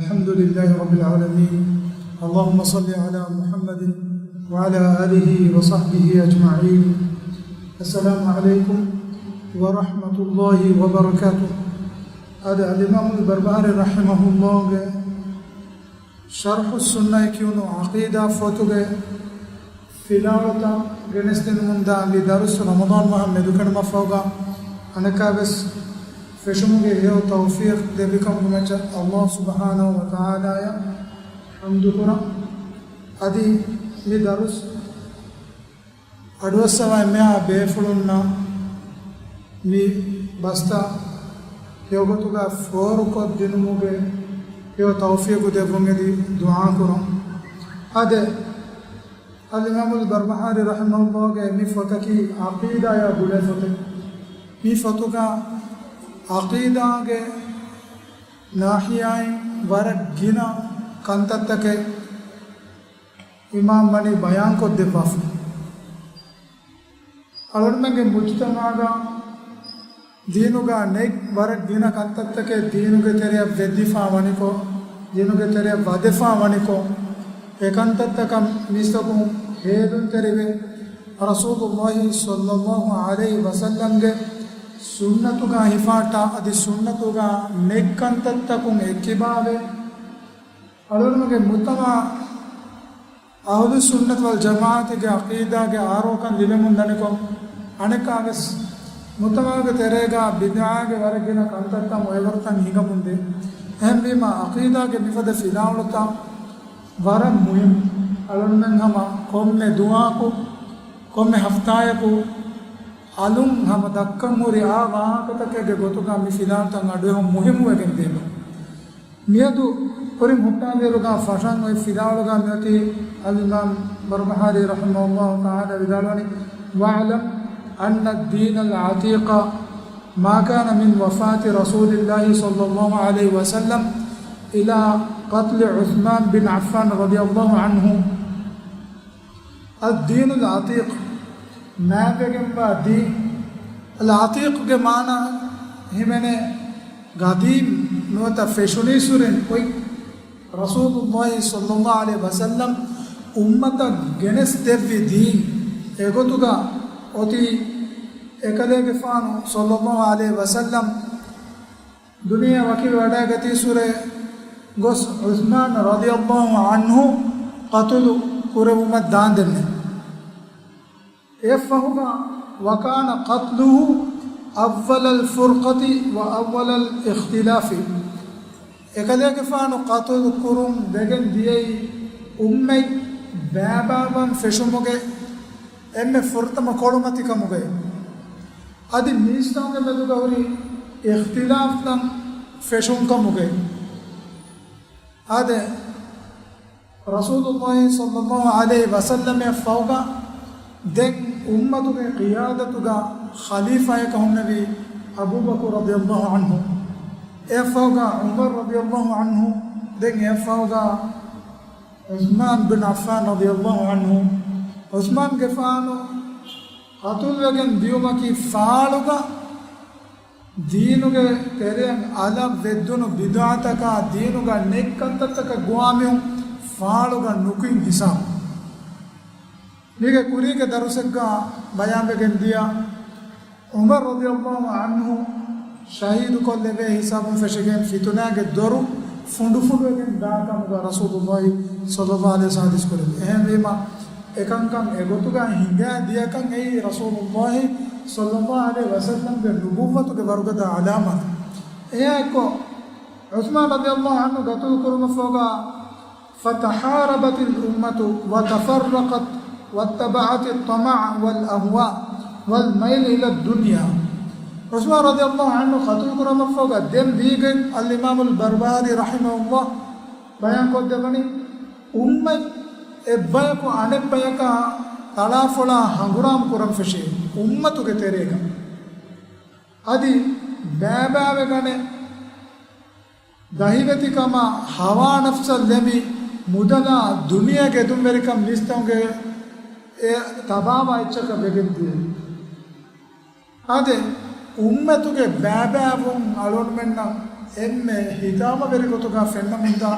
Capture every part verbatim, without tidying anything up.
الحمد لله رب العالمين. اللهم صل على محمد وعلى آله وصحبه أجمعين. السلام عليكم ورحمة الله وبركاته. އަދި އަލްއިމާމުލް ބަރްބަހާރީ ރަޙިމަހުﷲގެ ޝަރްޙުއްސުންނައި ކިޔުނު ޢަޤީދާ ފޮތުގެ ފިލާވަޅުތައް ގެނެސްދިނުމުންދާ މި ދަރުސް ރަމަޟާން މަހަށް މެދުކަނޑުމަށްފަހުގަ އަނެއްކާވެސް ފެށުމުގެ ހެޔޮ ތައުފީޤް ދެއްވިކަމުގެ މައްޗަށް ﷲ ސުބްޙާނަހޫ ވަތަޢާލާއަށް ޙަމްދުކުރަން. އަދި މި ދަރުސް އަޑުއައްސަވާ އެންމެހާ ބޭފުޅުންނަށް މި ބަސްތައް ހެޔޮގޮތުގަ ފޯރުކޮށްދިނުމުގެ ހެޔޮ ތައުފީޤު ދެއްވުން އެދި ދުޢާކުރަން. އާދެ، އަލްއިމާމުލް ބަރްބަހާރީ ރަޙިމަހުﷲގެ މި ފޮތަކީ ޢަޤީދާޔާ ގުޅޭ ފޮތެއް. މި ފޮތުގަ ޢަޤީދާގެ ނާޙިޔާއިން ވަރަށް ގިނަ ކަންތައްތަކެއް އިމާމް ވަނީ ބަޔާންކޮށްދެއްވާފަ. އަޅުގަނޑުމެންގެ މުޖްތަމަޢުގަ ދީނުގަ ނެތް ވަރަށް ގިނަ ކަންތައްތަކެއް ދީނުގެ ތެރެއަށް ވެއްދިފާ ވަނިކޮށް، ދީނުގެ ތެރެއަށް ވަދެފާ ވަނިކޮށް، އެ ކަންތައްތަކަށް މީސްތަކުން ހޭލުންތެރިވެ، ރަސޫލުﷲ ޞައްލަﷲ ޢަލައިހި ވަސައްލަމްގެ ސުންނަތުގަ ހިފާއްޓާ އަދި ސުންނަތުގަ ނެތް ކަންތައްތަކުން އެއްކިބާވެ، އަޅުގަނޑުމެންގެ މުޖްތަމަޢަށް އަހުލުއްސުންނަތި ވަލްޖަމާޢަތުގެ ޢަޤީދާގެ އާރޯކަން ލިބެމުން ދަނިކޮށް، އަނެއްކާވެސް މުޖްތަމަޢުގެ ތެރޭގަ ބިދްޢާގެ ވަރަށް ގިނަ ކަންތައްތައް އޮއިވަރުތަން ހިނގަމުންދޭ. އެހެންވީމަ، ޢަޤީދާގެ މިފަދަ ފިލާވަޅުތައް ވަރަށް މުހިއްމު. އަޅުގަނޑުމެން ހަމަ ކޮންމެ ދުވަހަކު، ކޮންމެ ހަފްތާޔަކު އަލުން ހަމަ ދައްކަން ހުރި އާ ވާހަކަތަކެއްގެ ގޮތުގަ މި ފިލާވަޅުތައް އަޑުއެހުން މުހިއްމުވެގެން ދިޔަ. މިއަދު ކުރިން ހުއްޓާލިއިރުގަ ފަށަން އޮތް ފިލާވަޅުގަ މިއޮތީ އަލްއިމާމް ބަރްބަހާރީ ރަޙިމަހުﷲ ތަޢާލާ ވިދާޅުވަނީ، وَاعْلَمْ أَنَّ الدِّينَ الْعَتِيقَ مَا كَانَ مِنْ وَفَاةِ رَسُولِ اللَّهِ صَلَّى اللَّهُ عَلَيْهِ وَسَلَّمَ إِلَى قَتْلِ عُثْمَانَ بْنِ عَفَّانَ رَضِيَ اللَّهُ عَنْهُ. އައްދީނުލް ޢަތީޤް، މާތްވެގެންވާ ދީން. އަލް ޢަތީޤުގެ މާނަ ހިމެނޭ ޤަދީމް ނުވަތަ ފެށުނީސުރެން އޮތް. ރަސޫލުﷲ ޞައްލަﷲ ޢަލައިހި ވަސައްލަމް އުއްމަތަށް ގެނެސް ދެއްވި ދީން. އެގޮތުގަ އޮތީ އެކަލޭގެފާނު ޞައްލަﷲ ޢަލައިހި ވަސައްލަމް ދުނިޔެ ވަކިވެވަޑައިގަތީސުރެ ގޮސް ޢުޘްމާން ރަޟިޔަﷲ ޢަންހު ޤަތުލު ކުރެވުމަށް ދާންދެންނެވި. އެއަށްފަހުގަ، وَكَانَ قَتْلُهُ أَوَّلَ الْفُرْقَةِ وَأَوَّلَ الِاخْتِلَافِ. އެކަލޭގެފާނު ޤަތުލު ކުރުން ވެގެން ދިޔައީ އުއްމަތް ބައިބައިވަން ފެށުމުގެ އެންމެ ފުރަތަމަ ކޮޅުމަތިކަމުގައި. އަދި މީސްތަކުންގެ މެދުގަ ހުރި އިޚްތިލާފްތައް ފެށުންކަމުގައި. އާދެ، ރަސޫލުﷲ ޞައްލަﷲ ޢަލައިހި ވަސައްލަމަށް ފަހުގަ ދެން އުއްމަތުގެ ޤިޔާދަތުގަ ޚަލީފާއަކަށް ހުންނެވީ އަބޫބަކުރު ރަޟިޔަﷲ ޢަންހު. އެއަށްފަހުގަ ޢުމަރު ރަޟިޔަﷲ ޢަންހު، ދެން އެއަށްފަހުގަ ޢުޘްމާން ބިން ޢައްފާން ރަޟިޔަﷲ ޢަންހު. ޢުޘްމާންގެފާނު ޤަތުލުވެގެން ދިޔުމަކީ ފާޅުގަ ދީނުގެ ތެރެއަށް އަލަށް ވެއްދުނު ބިދުޢަތަކާ ދީނުގަ ނެތް ކަންތައްތަކަށް ގޮވާ މީހުން ފާޅުގަ ނުކުތް ހިސާބު. މީގެ ކުރީގެ ދަރުސެއްގަ ބަޔާންވެގެން ދިޔަ، ޢުމަރު ރަޟިޔަﷲ ޢަންހު ޝަހީދުކޮށްލެވޭ ހިސާބުން ފެށިގެން ފިތުނާގެ ދޮރު ފުނޑުފުނޑުވެގެން ދާ ކަމުގަ ރަސޫލުﷲ ޞައްލަﷲ ޢަލައިހި ވަސައްލަމް ޙަދީޘް ކުރެއްވި. އެހެންވީމަ، އެކަންކަން އެގޮތުގަ ހިނގާ ދިޔަކަން އެއީ ރަސޫލުﷲ ޞައްލަﷲ ޢަލައިހި ވަސައްލަމްގެ ނުބުއްވަތުގެ ވަރުގަދަ ޢަލާމާތެއް. އެއާއެއްކޮށް، ޢުޘްމާން ރަޟިޔަﷲ ޢަންހު ޤަތުލު ކުރުމަށްފަހުގަ، فتحاربت الأمة وتفرقت واتبعت الطمع والأهواء والميل إلى الدنيا. ޢުޘްމާން ރަޟިޔަﷲ ޢަންހު ޤަތުލު ކުރުމަށްފަހުގަ ދެން ވީގޮތް އަލްއިމާމުލް ބަރްބަހާރީ ރަޙިމަހުﷲ ބަޔާންކޮށްދެއްވަނީ، އުއްމަތް އެއްބަޔަކު އަނެއްބަޔަކާ ތަޅާފޮޅާ ހަނގުރާމަ ކުރަން ފެށޭ އުއްމަތުގެ ތެރޭގަ. އަދި ބައިބައިވެގަނެ ދަހިވެތިކަމާ ހަވާ ނަފްސަށް ލެމި މުދަލާ ދުނިޔޭގެ އެދުންވެރިކަން މީސްތަކުންގެ އެ ތަބާވާ އެއްޗަކަށް ވެގެން ދިޔަ. އާދެ، އުއްމަތުގެ ބައިބައިވުން އަޅުގަނޑުމެންނަށް އެންމެ ހިތާމަވެރި ގޮތުގަ ފެންނަމުންދާ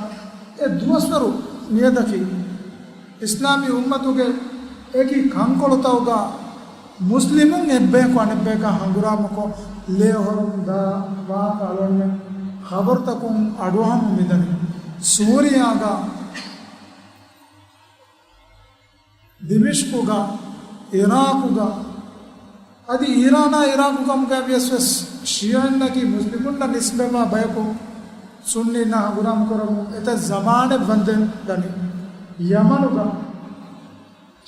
އެ ދުވަސްވަރު މިއަދަކީ، އިސްލާމީ އުއްމަތުގެ އެކި ކަންކޮޅުތަކުގަ މުސްލިމުން އެއްބަޔަކު އަނެއްބަޔަކާ ހަނގުރާމަކޮށް، ލޭހޮރުން ދާ ވާހަކަ އަޅުގަނޑުމެން ޚަބަރުތަކުން އަޑުއަހަމުން މިދަނީ. ސޫރިޔާގަ، ދިމިޝްޤުގަ، އިރާޤުގަ، އަދި އީރާނާ އިރާޤު ކަމުގައި ވިޔަސް ވެސް ޝިޔަޢީންނަކީ މުސްލިމުންނަށް ނިސްބަތްވާ ބަޔަކު ސުންނީންނާ ހަނގުރާމަ ކުރަމުން އެތައް ޒަމާނެއް ވަންދެން ދަނީ. ޔަމަނުގަ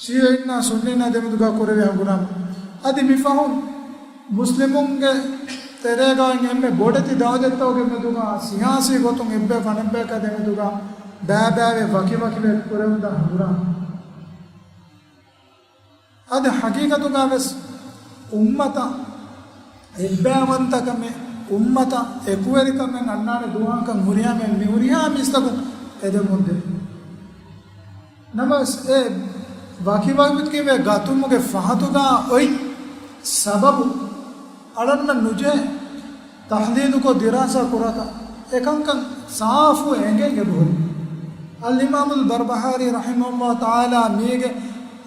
ޝިޔަޢީންނާ ސުންނީންނާ ދެމެދުގަ ކުރެވޭ ހަނގުރާމަ. އަދި މި ފަހުން މުސްލިމުންގެ ތެރޭގައި އެންމެ ބޮޑެތި ދައުލަތްތަކުގެ މެދުގަ ސިޔާސީ ގޮތުން އެއްބަޔަކު އަނެއްބަޔަކާ ދެމެދުގަ ބައިބައިވެ ވަކިވަކިވެ ކުރެވުންދާ ހަނގުރާމަ. އަދި ހަގީގަތުގަ ވެސް އުއްމަތަށް އެއްބައިވަންތަކަމެއް، އުއްމަތަށް އެކުވެރިކަމެއް އަންނާނެ ދުވަހަކަށް ހުރިހާ މި، މި ހުރިހާ މީސްތަކުން އެދެމުންދޭ. ނަމަވެސް އެ ވަކިވަކިވެ ގަތުމުގެ ފަހަތުގަ އޮތް ސަބަބު އަޅަންނަށް ނުޖެހޭ ތަޙްލީލުކޮށް ދިރާސާ ކުރާތާ، އެކަންކަން ސާފު އެނގެން އެބަހުރި. އަލްއިމާމުލް ބަރްބަހާރީ ރަޙިމަހުﷲ ތަޢާލާ މީގެ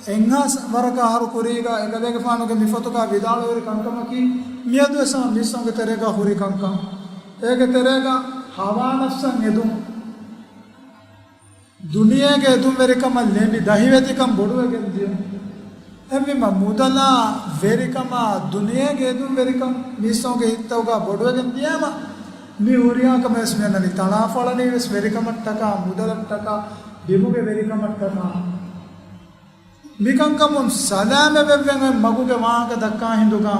އެއްހާސް ވަރަކާ އަހަރު ކުރީގަ އެކަލޭގެފާނުގެ މިފޮތުގަ ވިދާޅުވެރި ކަންކަމަކީ، މިއަދުވެސް ހަމަ މީސްތަކުންގެ ތެރޭގަ ހުރި ކަންކަން. އޭގެ ތެރޭގަ ހަވާ ނަފްސަށް އެދުން، ދުނިޔޭގެ އެދުންވެރިކަމަށް ލެނބި ދަހިވެތިކަން ބޮޑުވެގެން ދިޔުން. އެހެންވީމަ، މުދަލާ ވެރިކަމާ ދުނިޔޭގެ އެދުންވެރިކަން މީސްތަކުންގެ ހިތްތަކުގަ ބޮޑުވެގެން ދިޔައިމަ، މި ހުރިހާ ކަމެއް ވެސް މި އަންނަނީ ތަޅާފޮޅަނީ ވެސް ވެރިކަމަށްޓަކާ، މުދަލަށްޓަކާ، ބިމުގެ ވެރިކަމަށްޓަކާ. މިކަންކަމުން ސަލާމަތްވެވެން އޮތް މަގުގެ ވާހަކަ ދައްކާ ހިނދުގަ،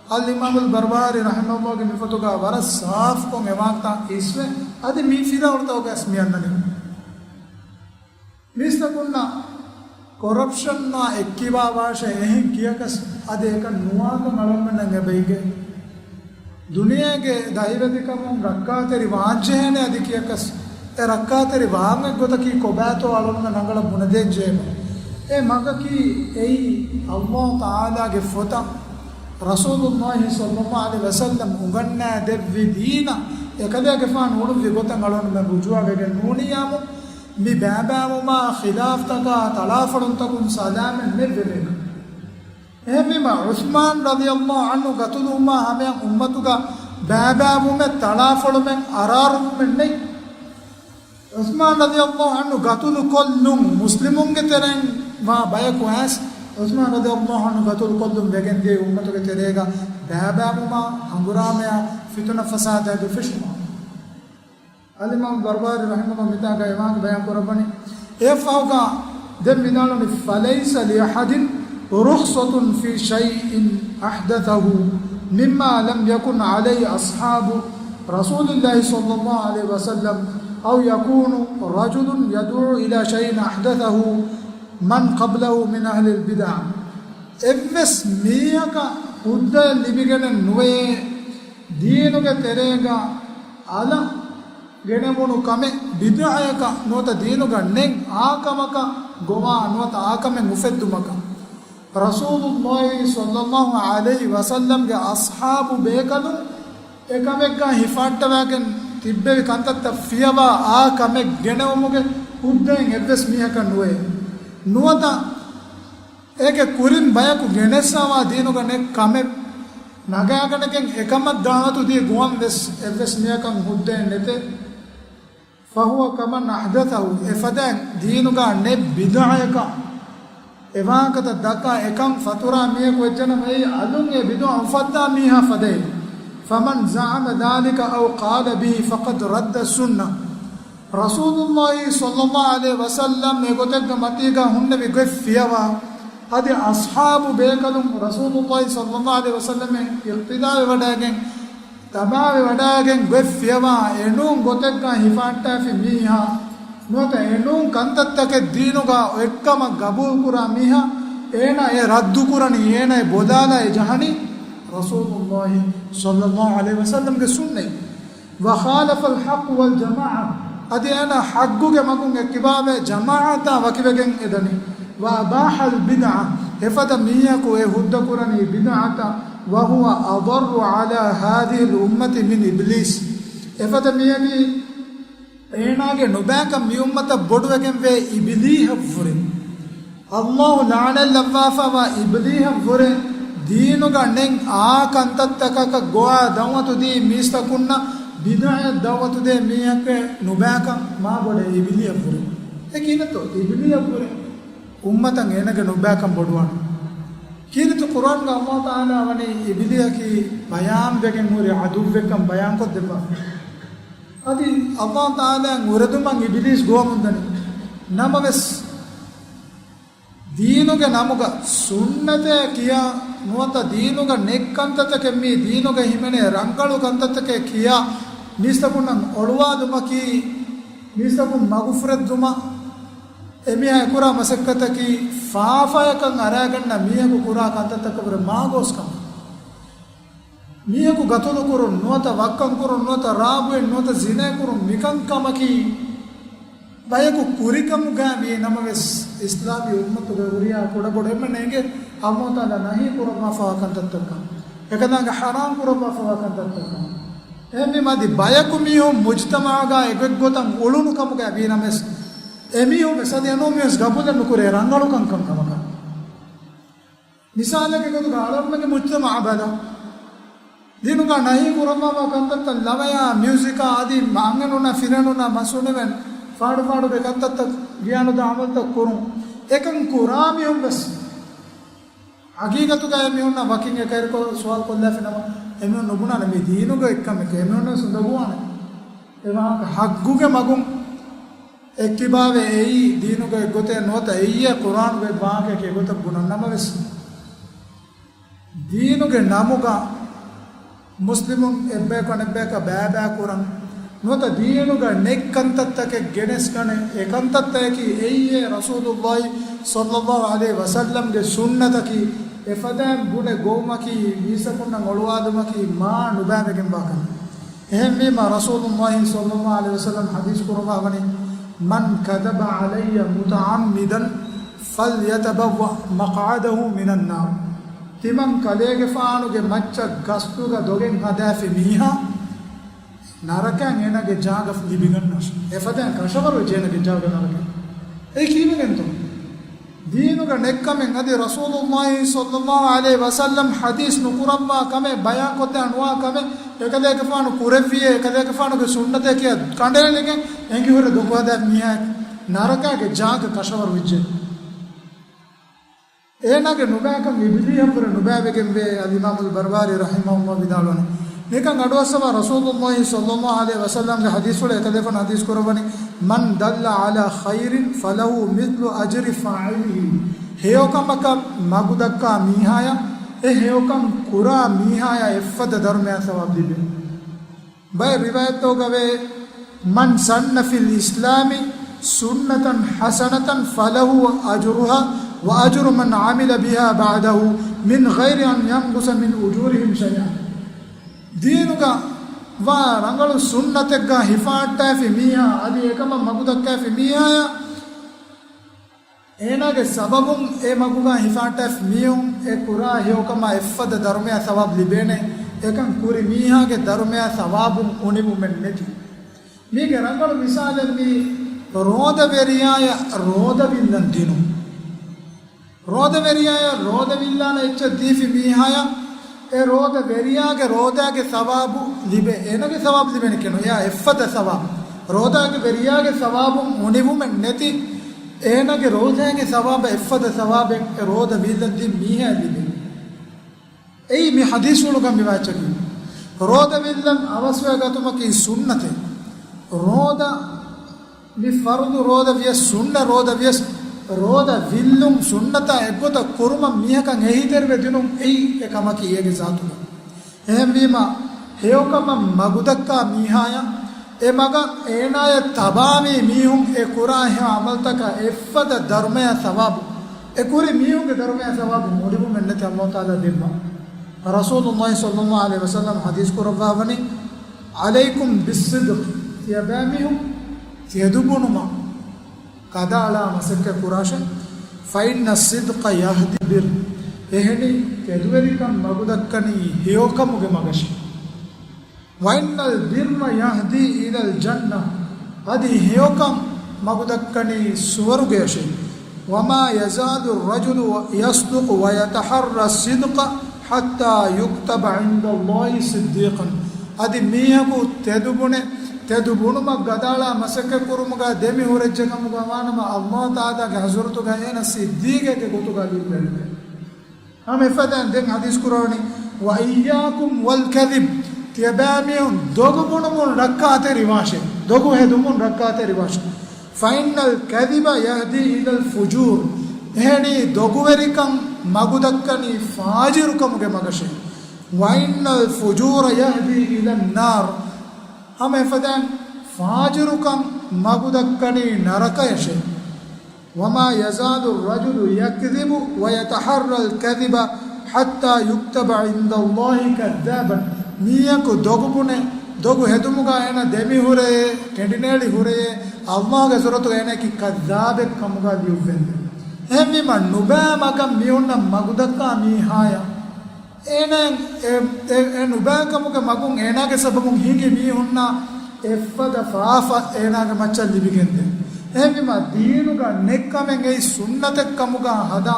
އަލްއިމާމުލް ބަރްބަހާރީ ރަޙިމަހުﷲގެ މިފޮތުގަ ވަރަށް ސާފުކޮށް އެ ވާހަކަތައް އިސްވެ، އަދި މި ފިލާވަޅުތަކުގަސް މި އަންނަނީ. މީސްތަކުންނަށް ކޮރަޕްޝަންއާ އެއްކިބާވާށޭ އެހެން ކިޔަކަސް އަދި އެކަން ނުވާކަން އަޅުގަނޑުމެންނަށް އެބައިގެ. ދުނިޔޭގެ ދަހިވެތިކަމުން ރައްކާތެރި ވާންޖެހޭނެ އަދި ކިޔަކަސް އެ ރައްކާތެރި ވާން އެއްގޮތަކީ ކޮބާތޯ އަޅުގަނޑުމެން ރަނގަޅަށް ބުނެދޭންޖެހޭ. އެ މަގަކީ އެއީ އައްލާހު ތަޢާލާގެ ފޮތަށް ރަސޫލުﷲ ޞައްލައްލާހު ޢަލައިހި ވަސައްލަމް އުނގަންނާދެއްވި ދީނަށް އެކަލޭގެފާނު އުޅުއްވި ގޮތަށް އަޅުގަނޑުމެން ރުޖޫޢަވެގެން ނޫނިއްޔާމު، މި ބައިބައިވުމާ ޚިލާފްތަކާ ތަޅާފޮޅުންތަކުން ސަލާމަތް ނެއްވެވޭކަން. އެހެންވީމަ، ޢުސްމާން ރަޟިޔައްލާހު ޢަންހު ގަތުލުވުމާ ހަމަޔަށް އުއްމަތުގަ ބައިބައިވުމެއް، ތަޅާފޮޅުމެއް، އަރާރުވުމެއް ނެތް. ޢުސްމާން ރަޟިޔައްލާހު ޢަންހު ގަތުލުކޮށްލުން، މުސްލިމުންގެ ތެރެއިން ވާ ބަޔަކު އައިސް، ޢުސްމާން ރަޟިޔައްލާހު ޢަންހު ގަތުލުކޮށްލުން ވެގެންދިޔައީ އުއްމަތުގެ ތެރޭގަ ބައިބައިވުމާ، ހަނގުރާމަޔާ، ފިތުނަ ފަސާދައާ ދުށުމާ. އަލްއިމާމު ބަރްބަހާރީ ރަޙިމަހުﷲ މިތާގަ އެ ވާހަކަ ބަޔާން ކުރައްވަނީ. އެއަށްފަހުގަ ދެން ވިދާޅުވަނީ، فليس لأحد رخصة في شيء أحدثه مما لم يكن عليه أصحاب رسول الله صلى الله عليه وسلم أو يكون رجل يدعو إلى شيء أحدثه من قبله من أهل البدع. އެއްވެސް މީހަކަށް ހުއްދައެއް ލިބިގެނެއް ނުވޭ، ދީނުގެ ތެރޭގަ އަލަށް ގެނެވުނު ކަމެއް، ބިދުޢައަކަށް ނުވަތަ ދީނުގަ ނެތް އާ ކަމަކަށް ގޮވާ ނުވަތަ އާ ކަމެއް އުފެއްދުމަކަށް، ރަސޫލުﷲ ޞައްލައްލާހު ޢަލައިހި ވަސައްލަމްގެ އަޞްޙާބު ބޭކަލުން އެކަމެއްގަ ހިފަހައްޓަވާގެން ތިއްބެވި ކަންތައްތައް ފިޔަވާ އާ ކަމެއް ގެނެވުމުގެ ހުއްދައެއް އެއްވެސް މީހަކަށް ނުވޭ. ނުވަތަ އޭގެ ކުރިން ބަޔަކު ގެނެއްސަވާ ދީނުގަ ނެތް ކަމެއް ނަގާގަނެގެން އެކަމަށް ދަޢުވަތު ދީ ގޮވަން ވެސް އެއްވެސް މީހަކަށް ހުއްދައެއް ނެތޭ. فهو كمن أحدثه، އެފަދައިން ދީނުގަ ނެތް ބިދުޢައަކަށް އެ ވާހަކަތައް ދައްކާ އެކަން ފަތުރާ މީހަކު ވެއްޖެނަމަ، އެއީ އަލުން އެ ބިދުޢަ އުފައްދާ މީހާ ފަދައިން. فمن زعم ذلك أو قال به فقد رد السنة. ރަސޫލުﷲ ޞައްލައްލާހު ޢަލައިހި ވަސައްލަމް އެ ގޮތެއްގެ މަތީގަ ހުންނެވި ގޮތް ފިޔަވާ، އަދި އަޞްޙާބު ބޭކަލުން ރަސޫލުﷲ ޞައްލައްލާހު ޢަލައިހި ވަސައްލަމަށް އިޤްތިދާވެވަޑައިގެން، ތަބާވެވަޑައިގެން ގޮތް ފިޔަވާ، އެނޫން ގޮތެއްގަ ހިފަހައްޓާފި މީހާ، ނުވަތަ އެނޫން ކަންތައްތަކެއް ދީނުގަ އޮތްކަމަށް ގަބޫލުކުރާ މީހާ، އޭނާ އެ ރައްދުކުރަނީ، އޭނާ އެ ބޮލާލާ އެ ޖަހަނީ ރަސޫލުﷲ ޞައްލައްލާހު ޢަލައިހި ވަސައްލަމްގެ ސުންނަތް. وخالف الحق والجماعة، އަދި އޭނާ ޙައްޤުގެ މަގުން އެއްކިބާވެ، ޖަމާޢަތާ ވަކިވެގެން އެދަނީ. وأباح البدعة، އެފަދަ މީހަކު އެ ހުއްދަ ކުރަނީ ބިދުޢަތަށް. وهو أضر على هذه الأمة من إبليس. އެފަދަ މީހަކީ އޭނާގެ ނުބައިކަން މި އުއްމަތަށް ބޮޑުވެގެންވޭ އިބިލީހަށްވުރެ. އައްލާހު ލަޢުނަތް ލައްވާފައިވާ އިބިލީހަށްވުރެ ދީނުގަ ނެތް އާ ކަންތައްތަކަކަށް ގޮވާ ދަޢުވަތު ދީ މީސްތަކުންނަށް ބިދުޢައަށް ދަޢުވަތު ދޭ މީހަކު ނުބައިކަން މާ ބޮޑަށް އިބިލީހަށްވުރެ. އެ ކިހިނެއްތޯ އިބިލީހަށްވުރެ އުއްމަތަށް އޭނަގެ ނުބައިކަން ބޮޑުވާނެ. ކީރިތި ޤުރްއާންގަ އައްލާހު ތަޢާލާ ވަނީ އިބިލީހަކީ ބަޔާންވެގެން ހުރި ޢަދުއްވެއްކަން ބަޔާންކޮށްދެއްވާ. އަދި އައްލާހު ތަޢާލާ އުރެދުމަށް އިބިލީސް ގޮވަމުންދަނީ. ނަމަވެސް، ދީނުގެ ނަމުގަ ސުންނަތޭ ކިޔާ، ނުވަތަ ދީނުގަ ނެތް ކަންތައްތަކެއް މީ ދީނުގަ ހިމެނޭ ރަނގަޅު ކަންތައްތަކޭ ކިޔާ، މީސްތަކުންނަށް އޮޅުވާލުމަކީ، މީސްތަކުން މަގުފުރެއްދުމަށް، އެމީހާ އެކުރާ މަސައްކަތަކީ ފާފަޔަކަށް އަރާގަންނަ މީހަކު ކުރާ ކަންތައްތަކަށްވުރެ މާގޯސްކަމެއް. މީހަކު ގަތުލުކުރުން ނުވަތަ ވައްކަންކުރުން ނުވަތަ ރާގުއިން ނުވަތަ ޒިނޭކުރުން މިކަންކަމަކީ ބަޔަކު ކުރިކަމުގައި ވީ ނަމަވެސް، އިސްލާމީ އުއްމަތުގަ ހުރިހާ ކުޑަބޮޑު އެންމެން އެނގޭ އައްލާހު ތަޢާލާ ނަހީ ކުރައްވާފައިވާ ކަންތައްތަކަށް، އެކަލާނގެ ޙަރާމް ކުރައްވާފައިވާ ކަންތައްތަކަށް. އެހެންވީމަ އަދި ބަޔަކު މީހުން މުޖްތަމަޢުގަ އެގޮތްގޮތަށް އުޅުނު ކަމުގައި ވީ ނަމަވެސް، އެމީހުން ވެސް އަދި އެނޫން ވެސް ގަބޫލެއް ނުކުރޭ ރަނގަޅު ކަންކަން ކަމަކަށް. މިސާލެއްގެ ގޮތުގަ އަޅަމެންގެ މުޖްތަމަޢަށް ބަލަ. ދީނުގަ ނަހީ ކުރައްވާފައިވާ ކަންތައްތައް ލަވަޔާ، މިއުޒިކާ އަދި މަ-، އަންހެނުންނާ ފިރިހެނުންނާ މަސް ހުންނެވެން ފާޑު ފާޑުގެ ކަންތައްތައް ގިޔާނުދާ އަމަލުތައް ކުރުން. އެކަން ކުރާ މީހުން ވެސް ހަގީގަތުގަ އެމީހުންނާ ވަކިން އެކައިރިކޮށް ސުވާލު ކޮށްލާފި ނަމަ، އެމީހުން ނުބުނާނެ މީ ދީނުގަ އެއްކަމެކޭ، އެމީހުންނަށް ވެސް އުނދަގޫވާނެ. އެ ވާހަކަ ހައްގުގެ މަގުން އެއްކިބާވެ އެއީ ދީނުގަ އެއްގޮތެއް ނުވަތަ އެއީ ޤުރްއާނުގަ އެއްވާހަކައެކޭ އެގޮތަށް ބުނަން ނަމަވެސް، ދީނުގެ ނަމުގަ މުސްލިމުން އެއްބަޔަކު އަނެއްބަޔަކަށް ބައިބައިކުރަން ނުވަތަ ދީނުގަ ނެތް ކަންތައްތަކެއް ގެނެސްގަނެ، އެ ކަންތައްތަކަކީ އެއީ ރަސޫލުﷲ ޞައްލަﷲ ޢަލައިހި ވަސައްލަމްގެ ސުންނަތަކީ، އެފަދައިން ބުނެ ގޮވުމަކީ، މީސްތަކުންނަށް އޮޅުވާލުމަކީ މާ ނުބައިވެގެންވާ ކަމެއް. އެހެންވީމަ، ރަސޫލުﷲ ޞައްލަﷲ ޢަލައިހި ވަސައްލަމް ޙަދީޘް ކުރައްވާވަނީ، "من كذب علي متعمدا فليتبوأ مقعده من النار." ތިމަން ކަލޭގެފާނުގެ މައްޗަށް ގަސްތުގަ ދޮގެއް ހަދާފި މީހާ، ނަރަކައިން އޭނާގެ ޖާގަ ލިބިގަންނަށް. އެފަދައިން ކަށަވަރު ވެއްޖެ އޭނާގެ ޖާގަ ނަރަކައިން. އެއީ ކީއްވެގެންތޯ؟ ދީނުގަ ނެތްކަމެއް އަދި ރަސޫލުﷲ ޞައްލަﷲ ޢަލައިހި ވަސައްލަމް ޙަދީޘް ނުކުރައްވާ ކަމެއް، ބަޔާންކޮށްދާ ނުވާ ކަމެއް، އެކަލޭގެފާނު ކުރެއްވިޔޭ، އެކަލޭގެފާނުގެ ސުންނަތޭ ކިޔާ ކަނޑައެޅިގެން އެނގިހުރެ ދޮގު ހަދާ މީހާ ނަރަކާގެ ޖާގަ ކަށަވަރު ވެއްޖެ. އޭނާގެ ނުބައިކަން އިބިލީހަށްވުރެ ނުބައިވެގެންވޭ. އަލްއިމާމުލް ބަރުވާރީ ރަޙިމަހުﷲ ވިދާޅުވަނީ، މިކަން އަޑުއައްސަވާ ރަސޫލުﷲ ޞައްލަﷲ ޢަލައިހި ވަސައްލަމްގެ ޙަދީޘްފުޅު އެކަލޭގެފާނު ޙަދީޘް ކުރައްވަނީ، "من دل على خير فله مثل أجر فاعله." ހެޔޮކަމަކަށް މަގުދައްކާ މީހާޔަށް، އެ ހެޔޮކަން ކުރާ މީހާޔަށް އެއްފަދަ ދަރުމަޔާ ޘަވާބު ލިބޭ. ބައެއް ރިވާޔަތްތަކުގަވޭ، "من سن في الإسلام سنة حسنة فله أجرها وأجر من عمل بها بعده من غير أن ينقص من أجورهم شيئا." ދީނުގަ ވާ ރަނގަޅު ސުންނަތެއްގަ ހިފާއްޓާފި މީހާ އަދި އެކަމަށް މަގުދައްކާފި މީހާޔަށް، އޭނާގެ ސަބަބުން އެ މަގުގަ ހިފާއްޓާފި މީހުން އެ ކުރާ ހެޔޮކަމާ އެއްފަދަ ދަރުމަޔާ ޘަވާބު ލިބޭނެ، އެކަން ކުރި މީހާގެ ދަރުމަޔާ ޘަވާބުން އުނިވުމެއް ނެތި. މީގެ ރަނގަޅު މިސާލެއް މީ ރޯދަވެރިޔާޔަށް ރޯދަ ވިއްލަން ދިނުން. ރޯދަވެރިޔާޔަށް ރޯދަ ވިއްލާނެ އެއްޗެއް ދީފި މީހާޔަށް އެ ރޯދަވެރިޔާގެ ރޯދާގެ ޘަވާބު ލިބޭ. އޭނާގެ ޘަވާބު ލިބޭނެ ކެނު. އެއާ އެއްފަދަ ޘަވާބު. ރޯދާގެ ވެރިޔާގެ ޘަވާބުން އުނިވުމެއް ނެތި. އޭނާގެ ރޯދާގެ ޘަވާބަށް އެއްފަދަ ޘަވާބެއް އެ ރޯދަ ވިއްލަން ދިން މީހާޔަށް ލިބޭ. އެއީ މި ޙަދީޘްފުޅުގަ މިވާ އެއްޗަކީ، ރޯދަ ވިއްލަން އަވަސްވެ ގަތުމަކީ ސުންނަތެއް. ރޯދަ، މި ފަރުޟު ރޯދަ ވިޔަސް، ސުންނަ ރޯދަ ވިޔަސް، ރޯދަ ވިއްލުން ސުންނަތާ އެއްގޮތަށް ކުރުމަށް މީހަކަށް އެހީތެރިވެ ދިނުން އެއީ އެ ކަމަކީ އޭގެ ޒާތުގަ. އެހެންވީމަ، ހެޔޮކަމަށް މަގުދައްކާ މީހާޔަށް، އެ މަގަށް އޭނާޔަށް ތަބާވީ މީހުން އެ ކުރާ ހެޔޮ ޢަމަލުތަކަށް އެއްފަދަ ދަރުމަޔާ ޘަވާބު، އެ ކުރި މީހުންގެ ދަރުމަޔާ ޘަވާބު އުނިވުމެއް ނެތި ﷲ ތަޢާލާ ދެއްވާ. ރަސޫލުﷲ ޞައްލަﷲ ޢަލައިހި ވަސައްލަމް ޙަދީޘް ކުރައްވާވަނީ، "عليكم بالصدق." ތިޔަބައިމީހުން ތެދުބުނުމަށް ކަދައަޅާ މަސައްކަތް ކުރާށޭ. "فإن الصدق يهدي البر." އެހެނީ ތެދުވެރިކަން މަގުދައްކަނީ ހެޔޮކަމުގެ މަގަށޭ. وإن البر يهدي إلى الجنة، އަދި ހެޔޮކަން މަގުދައްކަނީ ސުވަރުގެއަށޭ. وما يزال الرجل يصدق ويتحرى الصدق حتى يكتب عند الله صديقا. އަދި މީހަކު ތެދު ބުނެ، ތެދު ބުނުމަށް ގަދައަޅާ މަސައްކަތް ކުރުމުގަ ދެމި ހުރެއްޖެ ކަމުގަ ވާނަމަ، ﷲ ތަޢާލާގެ ޙަޟްރަތުގަ އޭނަ ޞިއްދީޤެއްގެ ގޮތުގަ ލިޔުއްވެވޭ. ހަމަ އެފަދައިން ދެން ޙަދީޘް ކުރައްވަނީ، وإياكم والكذب، ތިޔަބައިމީހުން ދޮގު ބުނުމުން ރައްކާތެރިވާށޭ، ދޮގު ހެދުމުން ރައްކާތެރިވާށޭ. فإن الكذب يهدي إلى الفجور، އެހެނީ ދޮގުވެރިކަން މަގުދައްކަނީ ފާޖިރުކަމުގެ މަގަށޭ. وإن الفجور يهدي إلى النار، ހަމަ އެފަދައިން ފާޖިރުކަން މަގުދައްކަނީ ނަރަކަޔަށޭ. وما يزال الرجل يكذب ويتحرى الكذب حتى يكتب عند الله كذابا. މީހަކު ދޮގު ބުނެ، ދޮގު ހެދުމުގަ އޭނަ ދެމި ހުރެޔޭ، ކެނޑިނޭޅި ހުރެޔޭ، ﷲގެ ޙަޟްރަތުގަ އޭނައަކީ ކައްޛާބެއް ކަމުގަ ލިޔުއްވެންދެން. އެހެންވީމަ، ނުބައި މަގަށް މީހުންނަށް މަގުދައްކާ މީހާޔަށް އޭނައަށް އެ، އެ، އެ ނުބައިކަމުގެ މަގުން އޭނާގެ ސަބަބުން ހިނގި މީހުންނަށް އެއްފަދަ ފާފަ އޭނާގެ މައްޗަށް ލިބިގެންދޭ. އެހެންވީމަ، ދީނުގަ ނެއްކަމެއް އެއީ ސުންނަތެއް ކަމުގަ ހަދާ،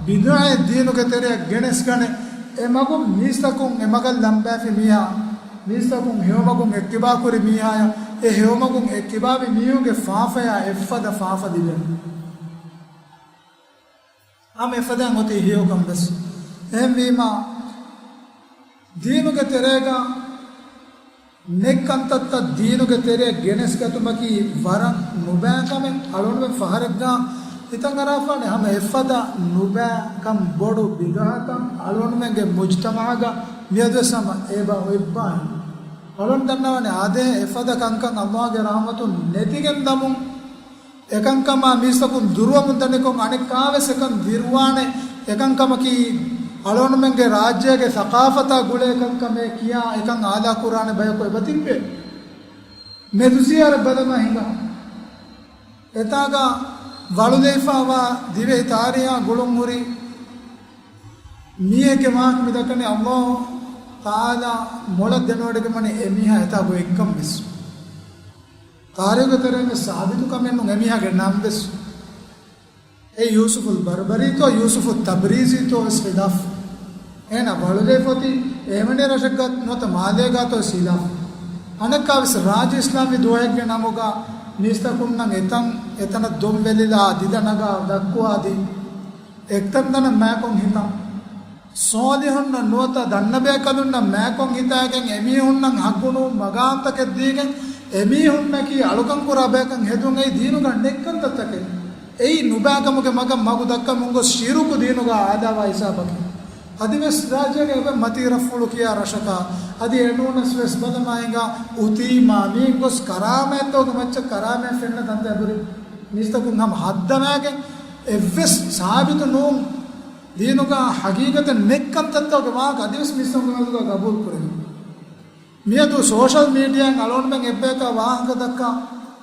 ބިދުޢައެއް ދީނުގެ ތެރެއަށް ގެނެސްގަނެ، އެ މަގުން މީސްތަކުން އެ މަގަށް ލަނބާފި މީހާ، މީސްތަކުން ހެޔޮމަގުން އެއްކިބާކުރި މީހާޔަށް، އެ ހެޔޮމަގުން އެއްކިބާވި މީހުންގެ ފާފަޔާ އެއްފަދަ ފާފަ ލިބޭ. ހަމަ އެފަދައިން އޮތީ ހެޔޮކަން ވެސް. އެހެންވީމާ، ދީނުގެ ތެރޭގަ ނެއްކަންތައްތައް ދީނުގެ ތެރެއަށް ގެނެސްގަތުމަކީ ވަރަށް ނުބައި ކަމެއް. އަޅުގަނޑުމެން ފަހަރެއްގަ ހިތަށް އަރާފާނެ ހަމަ އެފަދަ ނުބައި ކަން، ބޮޑު ބިދުޢަތައް އަޅުގަނޑުމެންގެ މުޖްތަމަޢުގަ މިއަދުވެސް ހަމަ އެބަ އޮތްބާހެން. އަޅުގަނޑު ދަންނަވާނެ އާދޭހެން އެފަދަ ކަންކަން ﷲގެ ރަޙްމަތުން ނެތިގެން ދަމުން. އެކަންކަމާ މީސްތަކުން ދުރުވަމުން ދަނިކޮށް އަނެއްކާވެސް އެކަން ދިރުވާނެ. އެކަންކަމަކީ އަޅުގަނޑުމެންގެ ރާއްޖޭގެ ސަޤާފަތާ ގުޅޭ ކަންކަމޭ ކިޔާ އެކަން އާލާ ކުރާނެ ބަޔަކު އެބަ ތިއްބޭ. މެދު ޒިޔާރަތް ބަލަމާ ހިނގާ. އެތާގަ ވަޅުލައިފާވާ ދިވެހި ތާރީހާ ގުޅުން ހުރި މީހެއްގެ ވާހަކަ މި ދައްކަނީ ﷲ ތަޢާލާ މޮޅަށް ދެނެވޮޑިގެންވަނީ އެމީހާ އެތާ ގޮތް އެއްކަން ވެސް. ތާރީޚުގެ ތެރެއިން ވެސް ސާބިތު ކަމެއް ނޫން އެމީހާގެ ނަން ވެސް. އެ ޔޫސުފުލް ބަރްބަރީތޯ، ޔޫސުފު ތަބްރީޒީތޯ ވެސް ޚިލާފު. އޭނާ ވަޅުލައިފަ އޮތީ އެހެންވެނި ރަށެއްގަ ނުވަތަ މާލޭގަތޯ ވެސް ޚިލާފު. އަނެއްކާ ވެސް ރާއްޖެ އިސްލާމީ ދުވަހެއްގެ ނަމުގަ މީސްތަކުންނަށް އެތަން އެތަނަށް ދޮން ވެލިލާ ދިދަ ނަގާ ދައްކުވާ އަދި އެކަންތައްތައް މާކޮން ހިތަށް ޞާލިޙުންނަށް ނުވަތަ ދަންނަބޭކަލުންނަށް މާކޮން ހިތާގެން އެމީހުންނަށް ޙައްޤުނޫން މަގާމްތަކެއް ދީގެން އެމީހުންނަކީ އަޅުކަން ކުރާ ބަޔަކަށް ހެދުން އެއީ ދީނުގަ ނެއްކަންތައްތަކެއް. އެއީ ނުބައިކަމުގެ މަގަށް މަގު ދައްކަމުން ގޮސް ޝިރުކު ދީނުގަ އާލާވާ ހިސާބަކީ. އަދިވެސް ރާއްޖޭގެ އެބަ މަތީ ރަށްފުޅު ކިޔާ ރަށަކާ އަދި އެނޫނަސް ވެސް ބަލަމާ ހިނގާ އުތީމާ މީން ގޮސް ކަރާމަތްތަކުގެ މައްޗަށް ކަރާމަތް ފެންނަ ތަންތަން އެބުރި މީސްތަކުން ހަމަ ހައްދަވާގެން އެއްވެސް ސާބިތު ނޫން. ދީނުގަ ޙަޤީޤަތެއް ނެއްކަންތައްތަކުގެ ވާހަކަ އަދިވެސް މީސްތަކުންގެ މެދުގަ ގަބޫލު ކުރެވޭ. މިއަދު ސޯޝަލް މީޑިއާއިން އަޅުގަނޑުމެން އެއްބަޔަކާ ވާހަކަ ދައްކާ،